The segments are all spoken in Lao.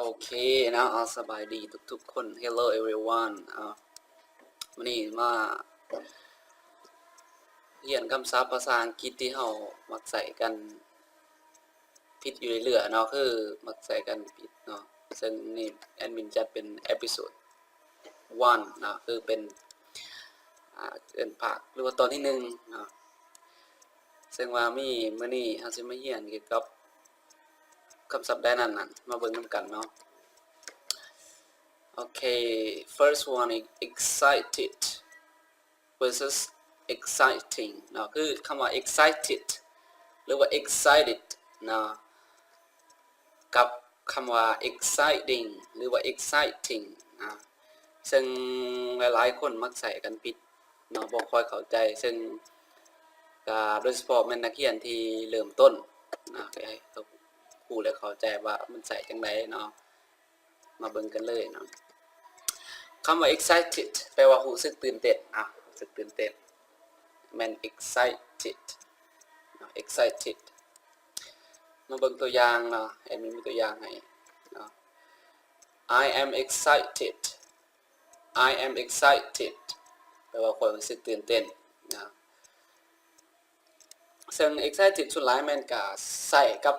ໂອເຄເນາະ ເອົາ ສະບາຍດີທຸກໆຄົນ Hello everyone ເອົາ ມື້ນີ້ມາຮຽນຄຳສັບພາສາອັງກິດທີ່ເຮົາມັກໃຊ້ກັນຜິດຢູ່ເລື້ອຍໆເນາະ ຄືມັກໃຊ້ກັນຜິດເນາະ ເຊິ່ງນີ້ແອດມິນຈັດເປັນເອພິໂສດ one ເນາະ ຄືເປັນ ອ່າ ເອີ້ນພາກ ຫຼືວ່າຕອນທີໜຶ່ງເນາະ ເຊິ່ງວ່າມີ ມື້ນີ້ເຮົາຊິມາຮຽນກ່ຽວກັບຄຳສັບໃດນັ້ນນະ ມາເບິ່ງນຳກັນເນາະ. ໂອເຄ first one is excited versus exciting ເນາະ ຄືຄຳວ່າ excited ຫຼືວ່າ excited ເນາະ ກັບຄຳວ່າ exciting ຫຼືວ່າ exciting ນະ ເຊິ່ງຫຼາຍໆຄົນມັກໃຊ້ກັນຜິດເນາະ ບໍ່ຄ່ອຍເຂົ້າໃຈ ເຊິ່ງກະໂດຍສະເພາະແມ່ນນັກຮຽນທີ່ເລີ່ມຕົ້ນນະ ກໍໃຫ້ເຂົາຮູ້ ແລະ ເຂົ້າໃຈວ່າມັນໃຊ້ຈັ່ງໃດເນາະ. ມາເບິ່ງກັນເລີຍເນາະ ຄຳວ່າ excited ແປວ່າຮູ້ສຶກຕື່ນເຕັ້ນນະ ຮູ້ສຶກຕື່ນເຕັ້ນ ແມ່ນ excited ເນາະ excited ມາເບິ່ງຕົວຢ່າງເນາະ ແອດມິນມີຕົວຢ່າງໃຫ້ເນາະ I am excited I am excited ແປວ່າຂ້ອຍຮູ້ສຶກຕື່ນເຕັ້ນນະ ເຊິ່ງ excited ສ່ວນຫຼາຍແມ່ນກະໃຊ້ກັບ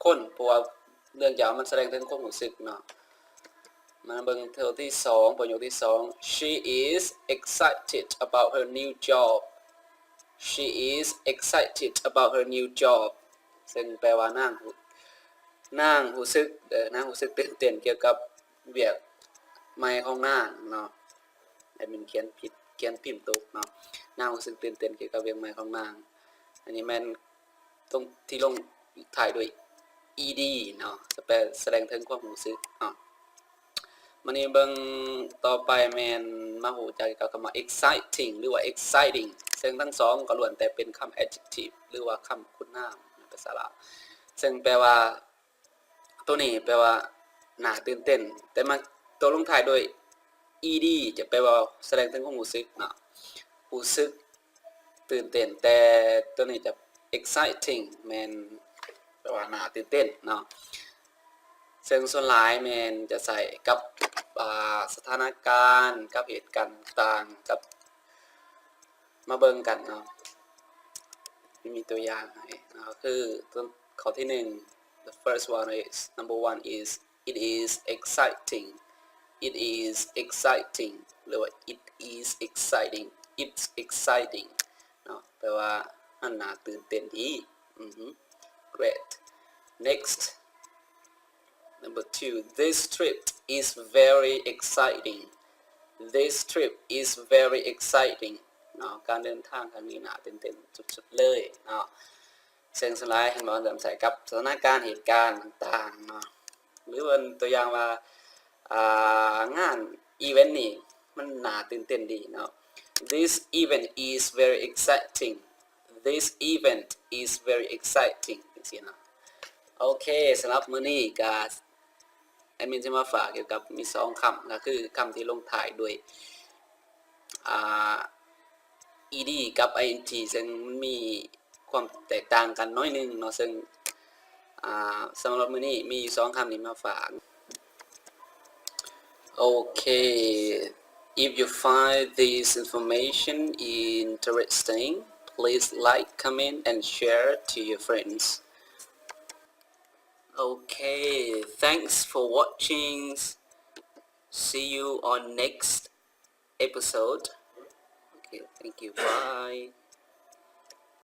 ຄົນ ເພາະວ່າເນື່ອງຈາກມັນສະແດງເຖິງຄວາມຮູ້ສຶກເນາະ. ມາເບິ່ງໂທທີ່ສອງ ປະໂຫຍກທີສອງ She is excited about her new job She is excited about her new job ເຊິ່ງແປວ່ານາງ ນາງຮູ້ສຶກ ເອີ ນາງຮູ້ສຶກຕື່ນເຕັ້ນກ່ຽວກັບວຽກໃໝ່ຂອງນາງເນາະ ແອດມິນຂຽນຜິດ ຂຽນພິມຕົກເນາະ ນາງຮູ້ສຶກຕື່ນເຕັ້ນກ່ຽວກັບວຽກໃໝ່ຂອງນາງ ອັນນີ້ແມ່ນຕົງທີ່ລົງທ້າຍດ້ວຍ ed ເນາະ ສະແປ ສະແດງເຖິງຄວາມຮູ້ສຶກເນາະ. ມານີ້ເບິ່ງຕໍ່ໄປແມ່ນມາຮູ້ຈັກກັບຄຳວ່າ exciting ຫຼືວ່າ exciting ເຊິ່ງທັງສອງກໍລ້ວນແຕ່ເປັນຄຳ adjective ຫຼືວ່າຄຳຄຸນນາມໃນພາສາລາວ ເຊິ່ງແປວ່າ ໂຕນີ້ແປວ່າໜ້າຕື່ນເຕັ້ນ ແຕ່ມາໂຕລົງທ້າຍດ້ວຍ ed ຈະແປວ່າສະແດງເຖິງຄວາມຮູ້ສຶກເນາະ ຮູ້ສຶກຕື່ນເຕັ້ນ ແຕ່ໂຕນີ້ຈະ exciting ແມ່ນແປວ່າໜ້າຕື່ນເຕັ້ນເນາະ ເຊິ່ງສ່ວນຫຼາຍແມ່ນຈະໃຊ້ກັບ ອ່າ ສະຖານະການ ກັບເຫດການຕ່າງໆ ກັບ ມາເບິ່ງກັນເນາະ ມີຕົວຢ່າງໃຫ້ເນາະ ຄື ຂໍ້ທີໜຶ່ງ the first one is number one is it is exciting it is exciting ຫຼືວ່າ it is exciting it's exciting ເນາະ ແປວ່າມັນໜ້າຕື່ນເຕັ້ນດີ ອືຮຶ great next Number two, this trip is very exciting. This trip is very exciting. ເນາະ ການເດີນທາງຄັ້ງນີ້ໜ້າຕື່ນເຕັ້ນສຸດໆເລີຍເນາະ ເຊິ່ງສ່ວນຫຼາຍເຫັນບໍ່ ເລີ່ມໃຊ້ກັບສະຖານະການ ເຫດການຕ່າງໆເນາະ ຫຼືວ່າຕົວຢ່າງວ່າ ອ່າ ງານ event ນີ້ມັນໜ້າຕື່ນເຕັ້ນດີເນາະ This event is very exciting. This event is very exciting ຈັ່ງຊີ້ເນາະ. ໂອເຄ ສຳລັບມື້ນີ້ກະແອດມິນຈະມາຝາກກ່ຽວກັບມີສອງຄຳ ກະຄືຄຳທີ່ລົງທ້າຍດ້ວຍ ອ່າ ed ກັບ ing ເຊິ່ງມັນມີຄວາມແຕກຕ່າງກັນໜ້ອຍໜຶ່ງເນາະ ເຊິ່ງ ອ່າ ສຳລັບມື້ນີ້ມີຢູ່ສອງຄຳນີ້ມາຝາກ. Okay, if you find this information interesting, please like, comment and share to your friends. Okay, thanks for watching. See you on next episode. Okay, thank you. Bye.